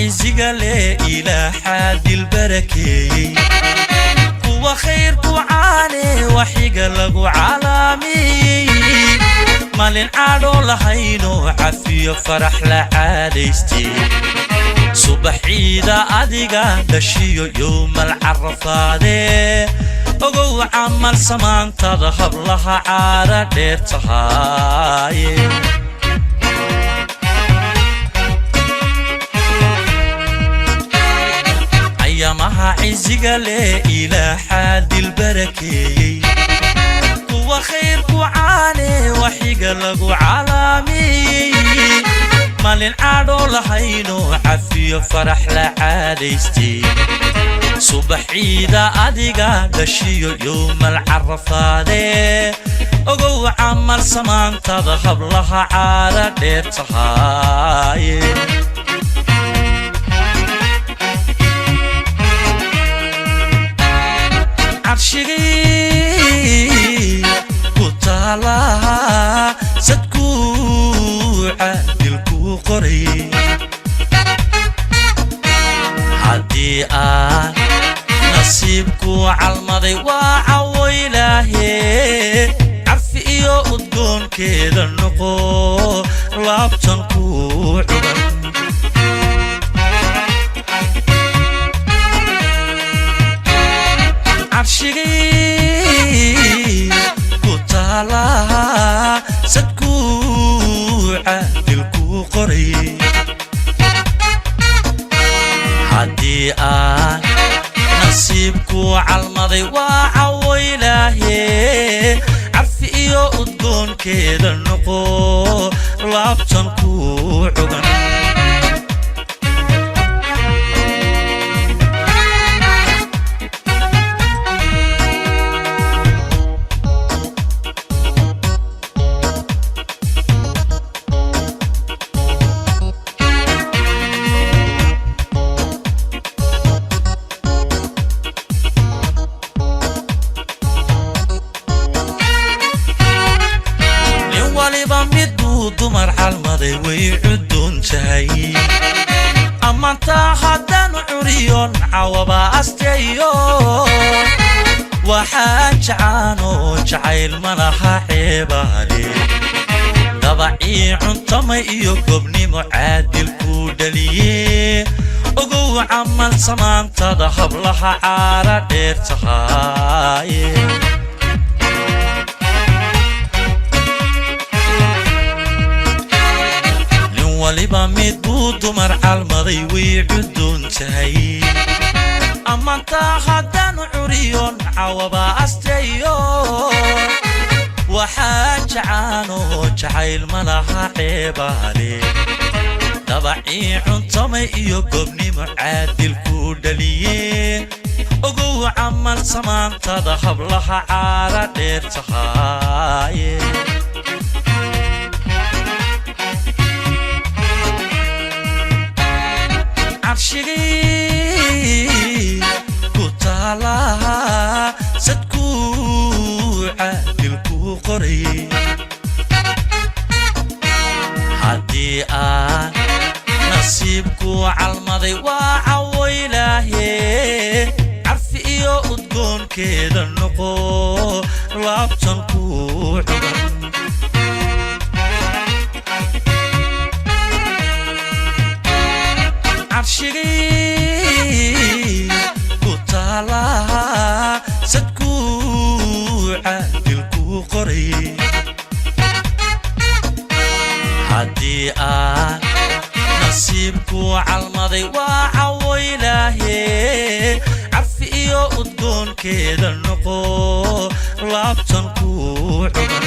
Cisiga leh Ilaaxaa dilbarakeeyey, kuwa khayrku caane waxiga lagu calaamiyey. Maalin cadhoo lahaynoo cafiyo farax la caadaystay, subaxiida adiga dhashiyo yowmal carafaadee. Ogow camal samaantada hablaha caara dheer tahaaye. Ayamaha cisiga leh Ilaaxaa dilbarakeeyey, kuwa khayrku caane waxiga lagu calaamiyey. Maalin cadhoo lahaynoo cafiyo farax la caadaystay, subaxiida adiga dhashiyo yowmal carafaadee. Ogow camal samaantada hablaha caara dheer tahaaye. Carshigii ku taalaha sadkuu caadilkuu qoray, haddii aan nasiibkuu calmaday waa cawo Ilaahe. Carfi iyo udgoonkeeda noqo laabtan kuu cugan. Carshigii ku taalaha sadkuu caadilkuu qoray, haddii aan nasiibkuu calmaday waa cawo Ilaahe. Carfi iyo udgoonkeeda noqo laabtan kuu cugan. Nin waliba miduu dumar calmaday way cudoon tahay. Ammaantaa haddaan curiyon cawaba asteeyo, waxaan jacaanoo jacayl malaha ceebaale. Dabacii cuntama iyo gobnimo caadil kuu dhaliye. Ogow camal samaantada hablaha caara dheer tahaaye. Nin waliba mid buu dumar calmaday way cudoon tahay. Ammaantaa haddaan curiyon cawaba asteeyo, waxaan jacaanoo jacayl malaha ceebaale. Dabacii cuntamay iyo gobnimo caadil kuu dhaliye. Ogow camal samaantada hablaha caara dheer tahaaye. Carshigii ku taalaha sadkuu caadilkuu qoray, haddii aan nasiibkuu calmaday waa cawo Ilaahe. Carfi iyo udgoonkeeda noqo laabtan kuu cugan. Carshigii ku taalaha sadkuu caadilkuu qoray, haddii aan nasiibkuu calmaday waa cawo Ilaahe. Carfi iyo udgoonkeeda noqo laabtan kuu cugan.